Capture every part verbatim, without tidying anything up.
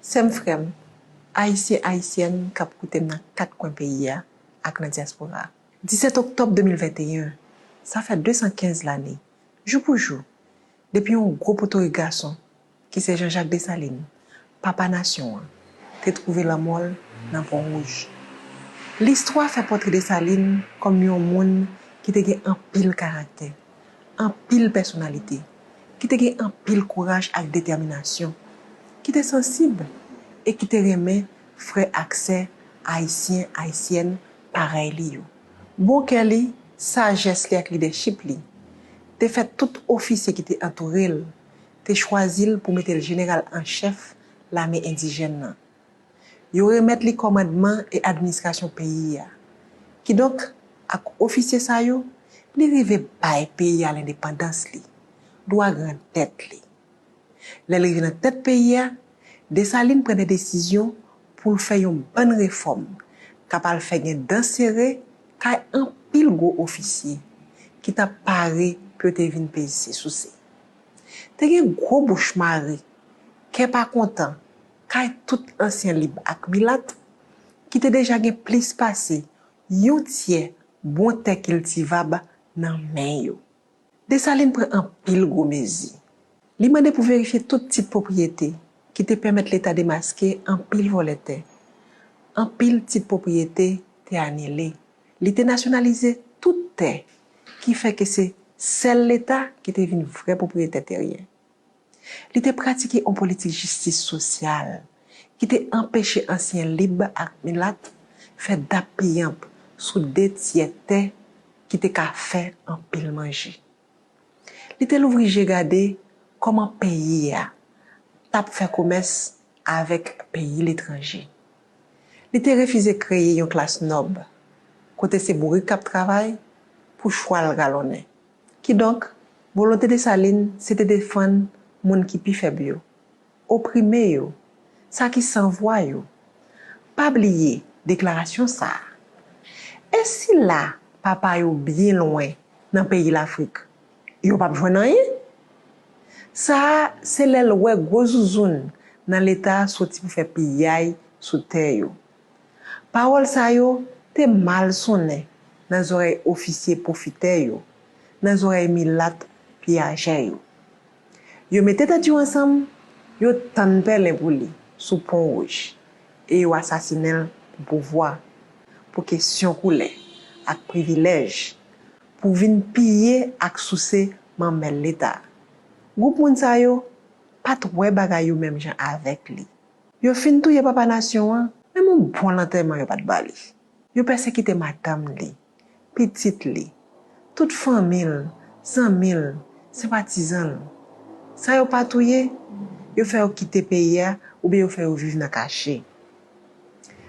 Sè m, frè m, Ayisyen, Ayisyèn k ap koute m nan kat kwen peyi a ak nan dyaspora a. Disèt oktòb de mil venteyen, sa fè de san kenz lane, jou pou jou, depi yon gwo potorik gason, ki se Jean Jacques Dessalines, papa nasyon an, te twouve lanmò l nan Pon Wouj. Listwa fè pòtre Dessalines kòm yon moun ki te gen anpil karaktè, anpil pèsonalite, ki te gen anpil kouraj ak detèminasyon, ki te sansib e ki te renmen frè ak sè ayisyen, ayisyèn parèy li yo. Bon kè li, sajès li ak lidèchip li te fè tout ofisye ki te antoure l te chwazi l pou mete l jeneral an chèf lame endijèn nan. Yo remèt li kòmandman e administrasyon peyi a. Kidonk, ak ofisye sa yo, li rive bay peyi a lendepandans li, dwa grandèt li. Lè l rive nan tèt peyi a, Desalin pran de desizyon pou l fè yon bann refòm k ap al fè gen dan sere kay anpil gwo ofisye ki t ap pare pou yo te vin peze souse. Te gen gwo bouch mare, kè pa kontan, kay tout ansyen lib ak milat ki te deja gen plis pase yon tyè bon tè kiltivab nan men yo. Desalin pran anpil gwo mezi. Li mande pou verifye tout tit pwopriyete ki te pèmèt Leta demaske anpil vòlè tè. Anpil tit pwopriyete te anile. Li te nasyonalize tout tè, ki fè ke se sèl Leta ki te vin vrè pwopriyetè teryen. Li te pratike yon politik jistis sosyal ki te anpeche ansyen lib ak milat fè dappiyanp sou de tyè tè ki te ka fè anpil manje. Li te louvri je gade kòman peyi a t ap fè komès avèk peyi letranje. Li te refize kreye yon klas nòb, kote se bourik k ap travay pou chwal galonnen. Kidonk, volonte Desalin se te defann moun ki pi fèb yo, oprime yo, sa ki san vwa yo. Pa bliye deklarasyon sa a. E sila papa yo byen lwen nan peyi Lafrik, yo p ap jwenn anyen? Sa a se lè l wè gwo zouzoun nan Leta soti pou fè piyay sou tè yo. Pawòl sa yo te mal sonnen nan zòrèy ofisye pwofitè yo, nan zòrèy milat piyajè yo. Yo mete tèt yo ansanm, yo tann pèlen pou li sou Pon Wouj e yo asasinen l pou pouvwa, pou kesyon koulè ak privilèj, pou vin piye ak souse manmèl Leta. Gwoup moun sa yo pa t wè bagay yo menm jan avèk li. Yo fin touye papa nasyon an, menm yon bon lantèman yo pa t ba li. Yo pèsekite madanm li, pitit li, tout fanmi l, zanmi l, senpatizan l. Sa yo pa touye, yo fè yo kite peyi a oubyen yo fè yo viv nan kache.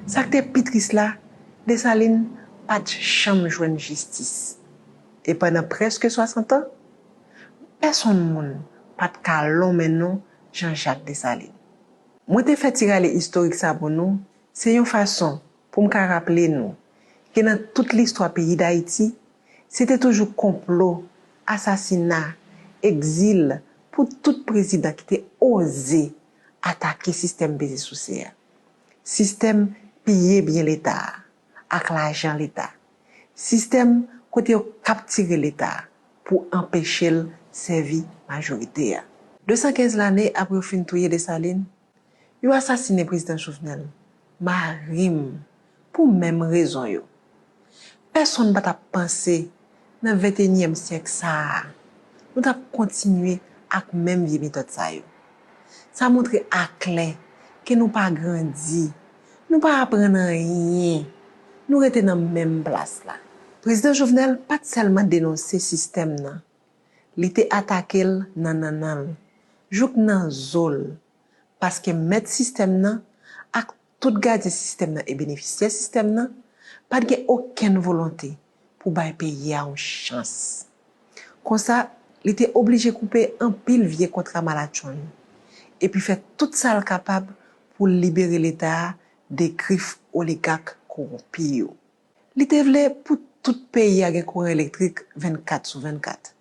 Sa k te pi tris la, Desalin pa t janm jwenn jistis. E pandan prèske swasant an, pèsonn moun pa t ka lonmen non Jean Jacques Dessalines. Mwen te fè ti rale istorik sa pou nou, se yon fason pou m ka raple nou ke nan tout listwa peyi Dayiti, se te toujou konplo, asasina, egzil pou tout prezidan ki te oze atake sistèm peze souse a, sistèm piye byen Leta a ak lajan Leta, sistèm kote yo kaptire Leta pou anpeche l sèvi majorite a. De san kenz lane apre yo fin touye Desalin, yo asasinen Prezidan Jovenel, mari m, pou menm rezon yo. Pèsonn pa t ap panse, nan venteyinyèm syèk sa a, nou t ap kontinye ak menm vye metòd sa yo. Sa montre aklè ke nou pa grandi, nou pa aprann anyen, nou rete nan menm plas la. Prezidan Jovenel pa t sèlman denonse sistèm nan, li te atake l nan nannan l, jouk nan zo l, paske mèt sistèm nan ak tout gadyen sistèm nan e benefisyè sistèm nan pa t gen okenn volonte pou bay peyi a yon chans. Konsa, li te oblije koupe anpil vye kontra malatchonn, epi fè tout sa l kapab pou l libere Leta a de grif oligak kowonpi yo. Li te vle pou tout peyi a gen kouran elektrik vennkat sou vennkat.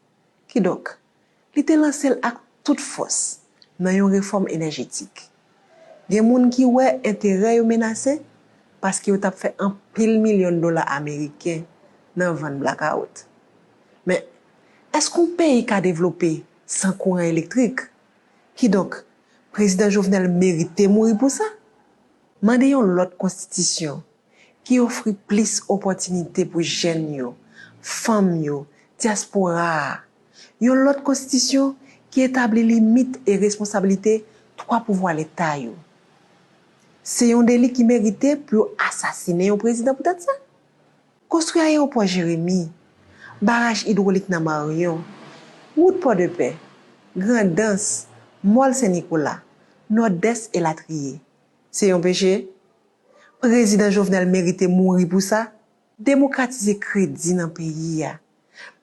Kidonk, li te lanse l ak tout fòs nan yon refòm enèjetik. Gen moun ki wè enterè yo menase paske yo t ap fè anpil milyon dola ameriken nan vann blakawout. Men, èske yon peyi ka devlope san kouran elektrik? Kidonk, Prezidan Jovenel merite mouri pou sa? Mande yon lòt konstitisyon ki ofri plis opòtinite pou jèn yo, fanm yo, dyaspora a. Yon lòt konstitisyon ki etabli limit e responsablite twa pouvwa Leta yo. Se yon deli ki merite pou yo asasinen yon prezidan poutèt sa? Konstwi ayewopò Jeremi, baraj idwolik nan Maryon, wout Pòdepè, Grandans, Mòl Sen Nikola, Nòdès elatriye. Se yon peche? Prezidan Jovenel merite mouri pou sa? Demokratize kredi nan peyi a.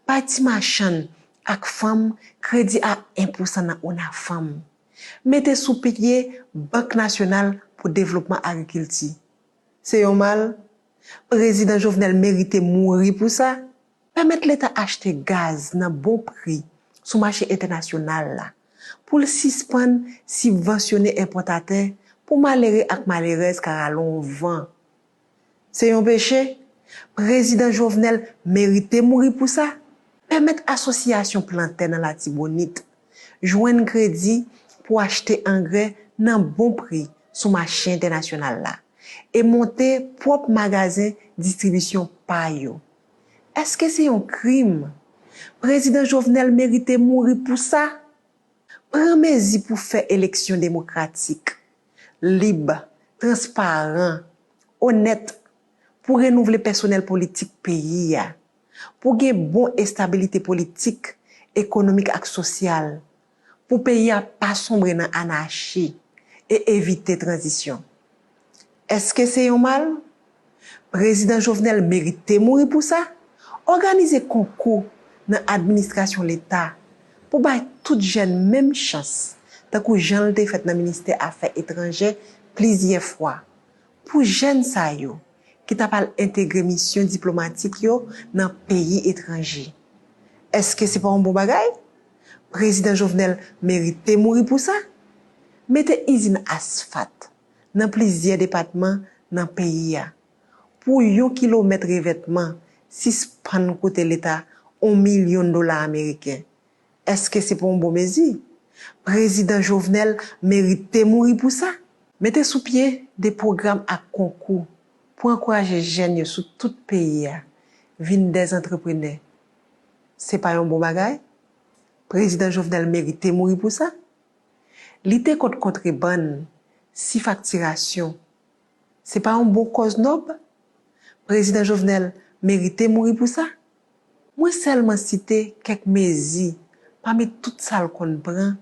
Bay ti machann ak fanm kredi a en pousan nan ONAFAM. Mete sou pye Bank Nasyonal pou Devlopman Agrikilti. Se yon mal? Prezidan Jovenel merite mouri pou sa? Pèmèt Leta achte gaz nan bon pri sou mache entènasyonal la, pou l sispann sibvansyone enpòtatè pou malere ak malerèz ka rale yon van. Se yon peche? Prezidan Jovenel merite mouri pou sa? Pèmèt asosyasyon plantè nan Latibonit jwenn kredi pou achte angrè nan bon pri sou mache entènasyonal la e monte pwòp magazen distribisyon pa yo. Èske se yon krim? Prezidan Jovenel merite mouri pou sa? Pran mezi pou fè eleksyon demokratik, lib, transparan, onèt, pou renouvle pèsonèl politik peyi a, pou gen bon estabilite politik, ekonomik ak sosyal, pou peyi a pa sonbre nan anachi e evite tranzisyon. Èske se yon mal? Prezidan Jovenel merite mouri pou sa? Òganize konkou nan administrasyon Leta pou bay tout jèn menm chans, tankou jan l te fèt nan ministè afè etranjè plizyè fwa, pou jèn sa yo ki t ap al entegre misyon diplomatik yo nan peyi etranje. Èske se pa yon bon bagay? Prezidan Jovenel merite mouri pou sa? Mete izin asfat nan plizyè depatman nan peyi a, pou yon kilomèt revètman sispann koute Leta yon milyon dola ameriken. Èske se pa yon bon mezi? Prezidan Jovenel merite mouri pou sa? Mete sou pye de pwogram ak konkou pou ankouraje jèn yo sou tout peyi a vin dè antreprenè. Se pa yon bon bagay? Prezidan Jovenel merite mouri pou sa? Lite kont kontrebann, sifaktirasyon, se pa yon bon kòz nòb? Prezidan Jovenel merite mouri pou sa? Mwen sèlman site kèk mezi pami tout sa l konn pran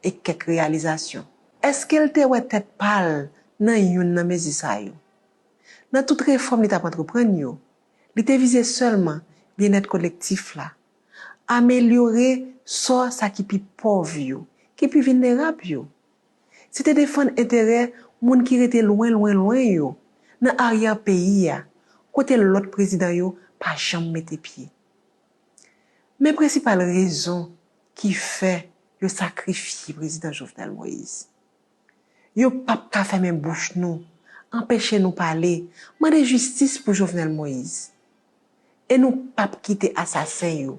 e kèk reyalizasyon. Èske l te wè tèt pa l nan youn nan mezi sa yo? Nan tout refòm li t ap antreprann yo, li te vize sèlman byennèt kolektif la, amelyore sò sa ki pi pòv yo, ki pi vilnerab yo. Se te defann enterè moun ki rete lwen, lwen, lwen yo, nan aryè peyi a, kote lòt prezidan yo pa janm mete pye. Men prensipal rezon ki fè yo sakrifye Prezidan Jovenel Moïse. Yo p ap ka fèmen bouch nou, anpeche nou pale, mande jistis pou Jovenel Moïse. E nou p ap kite asasen yo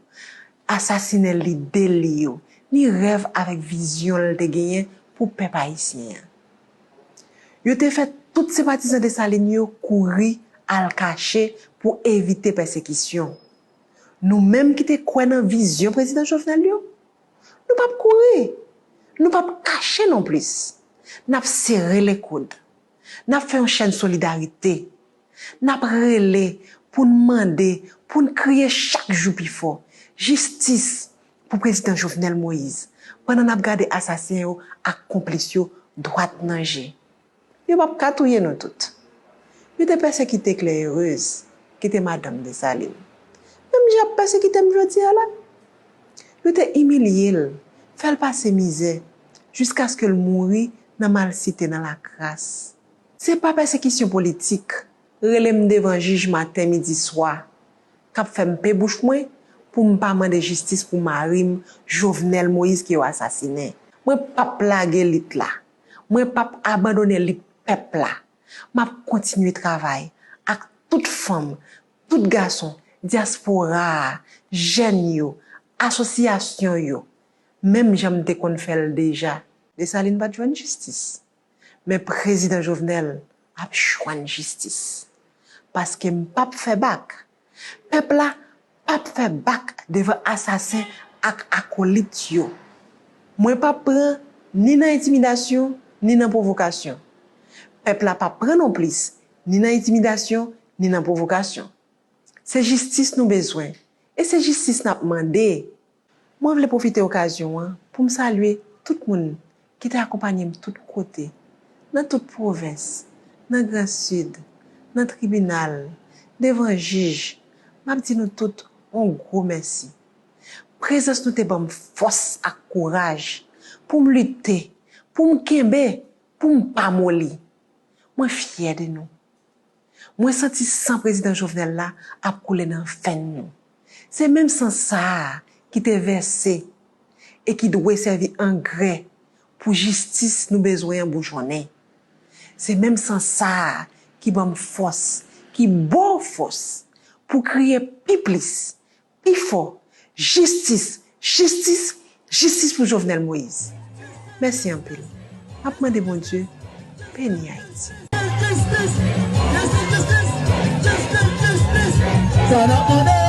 asasinen lide li yo, ni rèv avèk vizyon l te genyen pou pèp ayisyen an. Yo te fè tout senpatizan Desalin yo kouri al kache pou evite pèsekisyon. Nou menm ki te kwè nan vizyon Prezidan Jovenel yo, nou p ap kouri, nou p ap kache nonplis. N ap sere lekoud. N ap fè yon chèn solidarite. N ap rele pou n mande, pou n kriye chak jou pi fò, jistis pou Prezidan Jovenel Moïse, pandan n ap gade asasen yo ak konplis yo dwat nan je. Yo p ap ka touye nou tout. Yo te pèsekite Claire Heureuse, ki te madanm Desalin. Menm jan y ap pèsekite m jodi a la. Yo te imilye l, fè l pase mizè, jiskaske l mouri nan malsite, nan lakras. Se pa pèsekisyon politik, rele m devan jij maten, midi, swa, k ap fè m pe bouch mwen pou m pa mande jistis pou mari m, Jovenel Moïse, ke yo asasinen. Mwen p ap lage lit la. Mwen p ap abandone lit pèp la. M ap kontinye travay ak tout fanm, tout gason, dyaspora a, jèn yo, asosyasyon yo, menm jan m te konn fè l deja. Desalin pa t jwenn jistis. Men Prezidan Jovenel ap jwenn jistis. Paske m p ap fè bak. Pèp la p ap fè bak devan asasen ak akolit yo. Mwen p ap pran ni nan entimidasyon, ni nan pwovokasyon. Pèp la p ap pran nonplis, ni nan entimidasyon, ni nan pwovokasyon. Se jistis nou bezwen, e se jistis n ap mande. Mwen vle pwofite okazyon an pou m salye tout moun ki te akonpanye m tout kote, nan tout pwovens, nan Gran Sid, nan tribinal, devan jij. M ap di nou tout yon gwo mèsi. Prezans nou te ban m fòs ak kouraj pou m lite, pou m kenbe, pou m pa moli. Mwen fyè de nou. Mwen santi san Prezidan Jovenel la ap koule nan venn nou. Se menm san sa a ki te vèse e ki dwe sèvi angrè pou jistis nou bezwen an boujonnen. Se menm san sa a ki ban m fòs, ki ba w fòs pou kriye pi plis, pi fò, jistis, jistis, jistis pou Jovenel Moïse. Mèsi anpil. M ap mande Bondye beni Ayiti. Sa n ap mande.